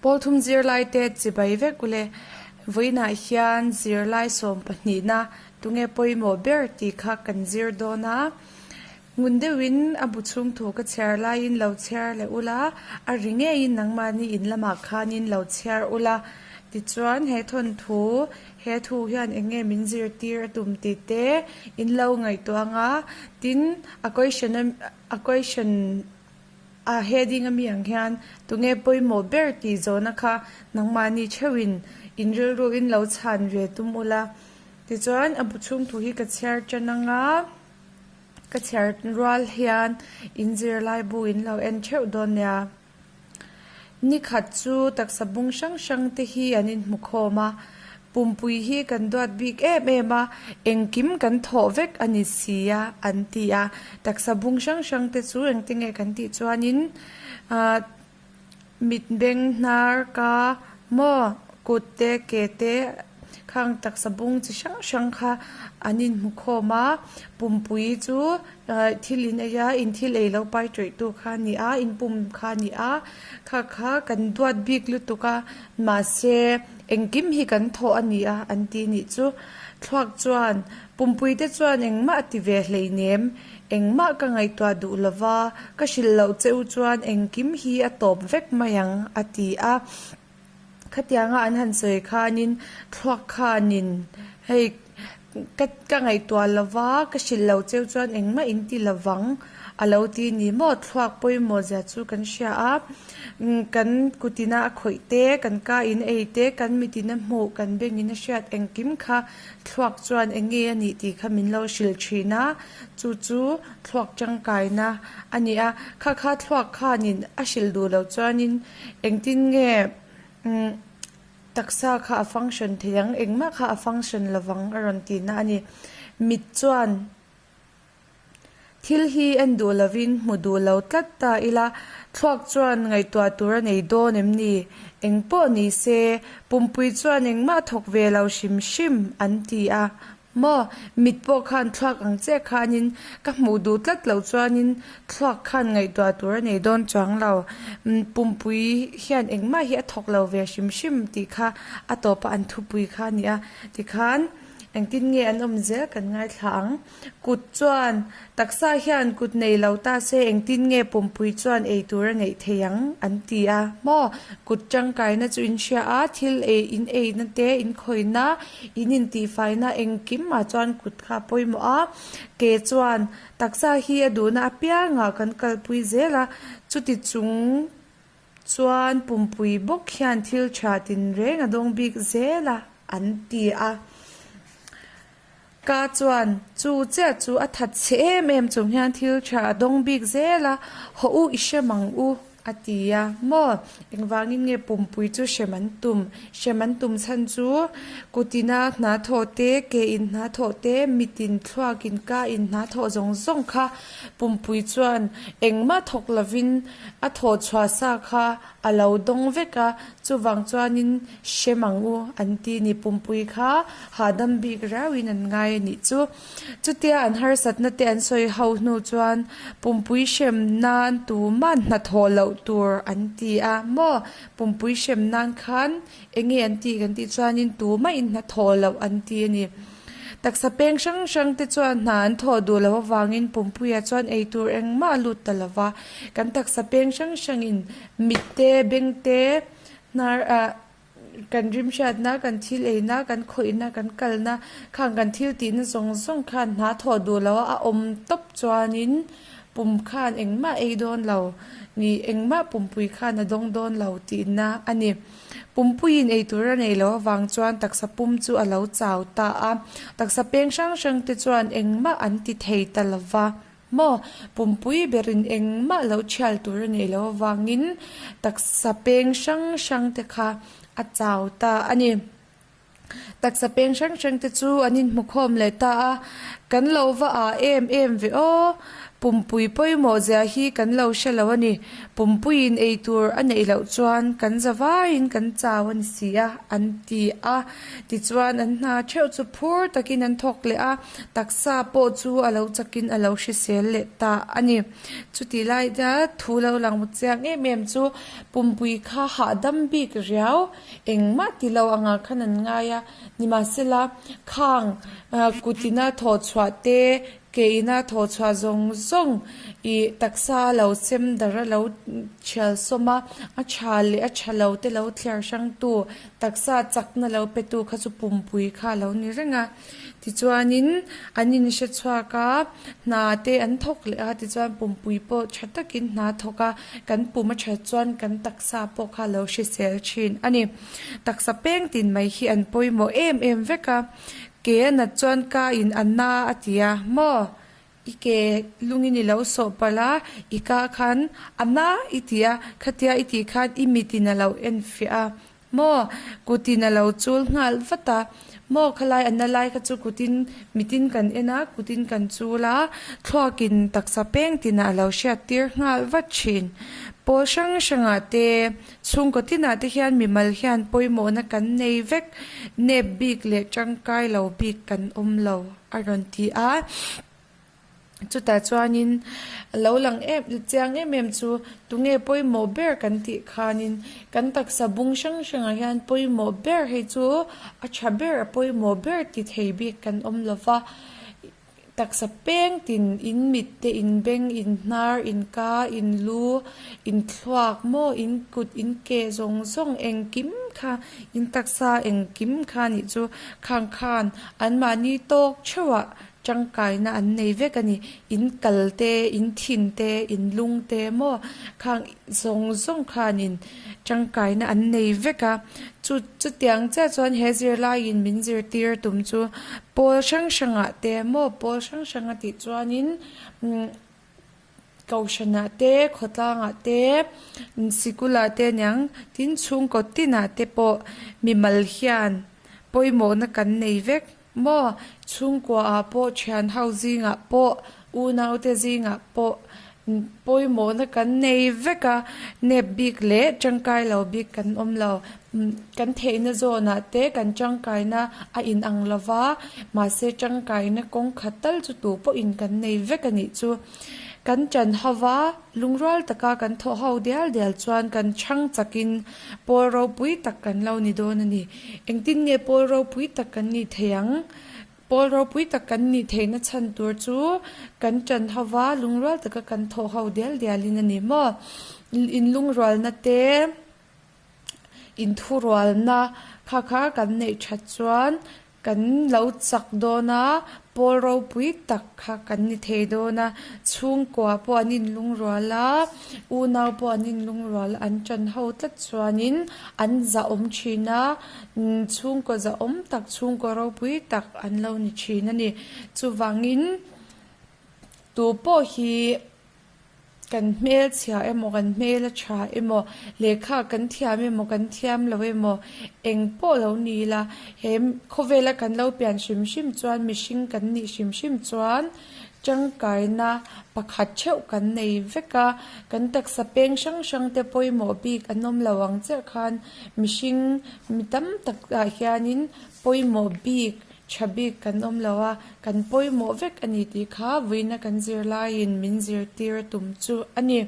Pawlthum zirlaite chibai vek ule. Vawiinah hian zirlai sawmpahnihna tunge pawimawh ber tih kha kan zir dawn a. Ngun deuhin a bu chhung thu ka chhiar laiin lo chhiar leh ula, a ri ngeiin nangmahni in lamah khanin lo chhiar ula. Tichuan he thawnthu, he thu hian eng nge min zirtir a tum tih te in lo ngaihtuah ang a, tin a question a question a heading ami ang hian tunge pawimawh ber tih zawhna kha nangmahni theuhin in rilru in lo chhan ve tum ula. Tichuan a bu chhung thu hi ka chhiar tan ang a. Ka chhiar rual hian in zirlai bu in lo en theuh dawn nia. Ni khat chu taksa bung hrang hrang te hi an inhmu khawm a, pumpui hi kan duat bik em em a, engkim kan thawh vek a ni si a an ti a. Taksa bung hrang hrang te chu engtinge kan tih chuanin ah Mit beng hnar ka maw kut te ke te khang taksa bung chi hrang hrang kha an inhmu khawm a, pumpui chu thil in ei a, in thil ei lo pai tawih tu kha a ni a, in pum kha a ni a, kha kha kan duat bik lutuk a, mahse engkim hi kan thawh a ni a an ti nih chu. Thluak chuan pumpui te chuan engmah a ti ve hleinem. Engmah ka ngaihtuah duh lova, ka hrilh loh che u chuan engkim hi a tawp vek mai ang, a ti a. Khatianga an han sawi khanin thluak khanin, Hei, ka ka ngaihtuah lova, ka hrilh loh che u chuan engmah in ti lovang, a lo ti ni maw? Thluak pawimawh zia chu kan hria a. Kan kutina a khawih te, kan ka in ei te, kan mitin a hmuh, kan bengin a hriat engkim kha Thluak chuan eng nge a nih tih kha min lo hrilh thin a, chu chu thluak tangkaina a ni a. Kha kha thluak khanin a hrilh duh loh chuanin engtin nge taksa kha a function thei ang, engmah kha a function lovang a rawn tihna a ni. Mit chuan. Thil hi en duh lovin hmu duh lo tlat ta ila, thluak chuan ngaihtuah tur a nei dawn em ni? Eng pawh ni se, pumpui chuan engmah thawk ve lo hrim hrim an ti a maw? Mit pawh khan thluak ang chiah khanin ka hmuh duh tlat loh chuanin thluak khan ngaihtuah tur a nei dawn chuang lo. Pumpui hian engmah hi a thawk lo ve hrim hrim tih kha a tawpa an thupui kha a ni a, tikhan engtin nge an awm zel kan ngaithla ang. Kut chuan, Taksa hian kut nei lo ta se engtin nge pumpui chuan ei tur a neih thei ang? an ti a. Maw? Kut tangkaina chu in hria a, thil ei in eina te, in khawina, in intihfaina engkim ah chuan kut kha a pawimawh a. Ke chuan, Taksa hi a duhna apiangah kan kalpui zel a, chuti chung chuan pumpui bawk hian thil tha tinreng a dawng bik zel a, an ti a. Ka chuan, Chu chiah chu a that chhe em em chung hian thil tha a dawng bik zel a, haw u i hrem ang u, a ti a. Maw? Engvangin nge pumpui chu hrem an tum? Hrem an tum chhan chu kutina hna thawh te, ke in hna thawh te, mitin thluakin ka in hna thawh zawng zawng kha pumpui chuan engmah thawk lovin a thawh chhuah sa kha a lo dawng vek a, chuvang chuanin hrem ang u an ti ni pumpui kha hahdam bik riauin an ngai a nih chu. Chutia an harsatna te an sawi ho hnu chuan pumpui hrem nan tuman hnathawh loh tur an ti a maw? Pumpui hrem nan khan eng nge an tih kan tih chuanin tumahin hnathawh loh an ti a ni. Taksa peng hrang hrang te chuan hna an thawh duh loh avangin Pumpuia chuan ei tur engmah a lut ta lo va. Kan taksa peng hrang hrangin mit te, beng te, hnar ah kan rim hriatna, kan thil eina, kan khawihna, kan kalna khang kan thil tihna zawng zawng khan hna thawh duh loh a a awm tawp chuanin pum khan engmah ei dawn lo ni engmah pumpui khan a dawng dawn lo tihna a ni. Pumpuiin ei tur a nei loh avang chuan taksa pum chu a lo chau ta a, taksa peng hrang hrang te chuan engmah an ti thei ta lo va maw? Pumpui berin engmah lo thial tur a nei loh avangin taksa peng hrang hrang te kha a chau ta a ni. Taksa peng hrang hrang te chu an inhmukhawm leh ta a. Kan lo va ah em em ve aw. Pumpui pawimawh zia hi kan lo hre lo a ni. Pumpuiin ei tur a neih loh chuan kan za vaiin kan chau a ni si a, an ti a. Tichuan an hna theuh chu phur takin an thawk leh a, taksa pawh chu a lo chakin a lo hrisel leh ta a ni. Chutih laia thu lo lang chiang em em chu pumpui kha hahdam bik riau engmah ti lo angah khan an ngai a. Nimahsela, khang kutina thawh chhuah te, ke ina thawh chhuah zawng zawng ih taksa a lo sem dar a lo thial sawm a, a tha leh a tha lo te lo thliar hrangtu, taksa chakna lo petu kha chu pumpui kha a lo ni reng a. Tichuanin an inhre chhuak a, hna te an thawk leh a, tichuan pumpui pawh tha takin hna thawk a, kan pum a that chuan kan taksa pawh kha a lo hrisel thin a ni. Taksa peng tin mai hi an pawimawh em em vek a, ke a nat chuan ka in a na a ti a, maw? I ke lungin i lo sawh palh a, i ka khan a na i ti a, khatia i tih khan i mitin a lo enfiah a, maw? Kutin a lo chul nghal vat a, maw? Khalai a na lai kha chu kutin mitin kan en a, kutin kan chul a, thluakin taksa peng tinah a lo hriat tir nghal vat thin. Pawl hrang hrangah te Chhungkaw tinah te hian mimal hian pawimawhna kan nei vek, nep bik leh tangkai lo bik kan awm lo, a rawn ti a. Chutah chuanin lo lang em chiang em em chu tunge pawimawh ber kan tih khanin kan taksa bung hrang hrangah hian pawimawh ber hei chu a tha ber a pawimawh ber ti thei bik kan awm lo va. Taksa peng tin, in mit te, in beng, in hnar, in ka, in lu, in thluak maw, in kut, in ke zawng zawng engkim kha, in taksa engkim kha nih chu khang khan anmahni tawk theuhah tangkaina an nei vek a ni. In kal te, in thin te, in lung te maw khang zawng zawng khanin tangkaina an nei vek a. Chu chutiang chiah chuan he zirlaiin min zirtir tum chu Pawl hrang hrangah te maw pawl hrang hrang a tih chuanin umm kohhranah te khawtlangah te sikulah te aniang tin chhungkaw tinah te pawh mimal hian pawimawhna kan nei vek maw chhungkuaah pawh thian ho zingah pawh unaute zingah pawh Pawimawhna kan nei vek a, nep bik leh tangkai lo bik kan awm lo. Kan theihna zawnah te kan tangkaina a inang lo va, mahse tangkaina kawng khat tal chu tu pawhin kan nei vek a nih chu. Kan ṭan ho va, lungrual taka kan thawh ho dial dial chuan kan chhang chakin pawl ropui tak kan lo ni dawn a ni. Engtin nge pawl ropui tak kan nih theih ang? Pawl ropui tak kan nih theihna chhan tur chu kan ṭan ho va, lungrual taka kan thawh ho dial dialin a ni maw? Inlungrualna te, inthurualna kha kha kan neih ṭhat chuan kan lo chak dawn a, pawl ropui tak kha kan ni thei dawn a, chhungkua pawh an inlungrual a, unau pawh an inlungrual a, an ṭan ho tlat chuanin an zahawm ṭhin a. Chhungkaw zahawm tak, chhungkaw ropui tak an lo ni thin a ni. Chuvangin tu pawh hi kan hmelchhia emaw, kan hmel a tha emaw, lehkha kan thiam emaw, kan thiam lo emaw, eng pawh lo ni ila, he khawvela kan lo pian hrim hrim chuan mihring kan nih hrim hrim chuan Tangkaina pakhat theuh kan nei vek a, kan taksa peng hrang hrang te pawimawh bik an awm lo ang chiah khan mihring mi tam tak ah hianin pawimawh bik tha bik kan awm lo a, kan pawimawh vek a ni tih kha vuina kan zirlaiin min zirtir a tum chu a ni.